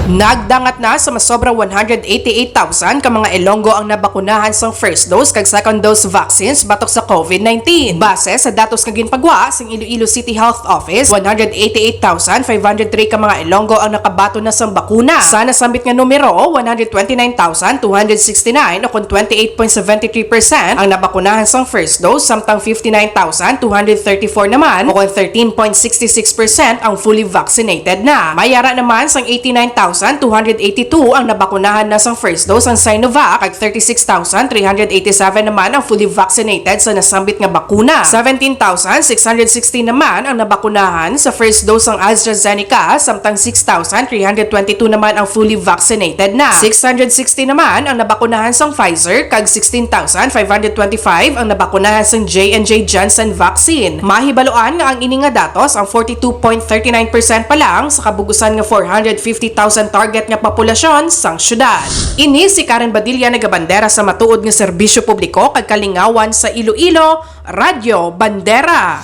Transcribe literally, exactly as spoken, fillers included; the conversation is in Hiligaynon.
Nagdangat na sa masobra one hundred eighty-eight thousand ka mga Ilonggo ang nabakunahan sang first dose kag second dose vaccines batok sa COVID nineteen. Base sa datos nga ginpagwa sang Iloilo City Health Office, one hundred eighty-eight thousand five hundred three ka mga Ilonggo ang nakabaton na sang bakuna. Sa nasambit nga numero, one hundred twenty-nine thousand two hundred sixty-nine o kon twenty-eight point seventy-three percent ang nabakunahan sang first dose, samtang fifty-nine thousand two hundred thirty-four naman o kon thirteen point sixty-six percent ang fully vaccinated na. May ara naman sang eighty-nine thousand two hundred eighty-two ang nabakunahan na sang first dose sang Sinovac, kag thirty-six thousand three hundred eighty-seven naman ang fully vaccinated sa nasambit nga bakuna. Seventeen thousand six hundred sixty naman ang nabakunahan sa first dose sang AstraZeneca, samtang six thousand three hundred twenty-two naman ang fully vaccinated na. Six hundred sixty naman ang nabakunahan sang Pfizer, kag sixteen thousand five hundred twenty-five ang nabakunahan sang J and J Janssen vaccine. Mahibaluan nga ang ini nga datos ang forty-two point thirty-nine percent pa lang sa kabug-usan nga four hundred fifty thousand target nga populasyon sang syudad. Ini si Karen Badilla, nagabandera sa matuod nga serbisyo publiko kag kalingawan sa Iloilo, Radyo Bandera.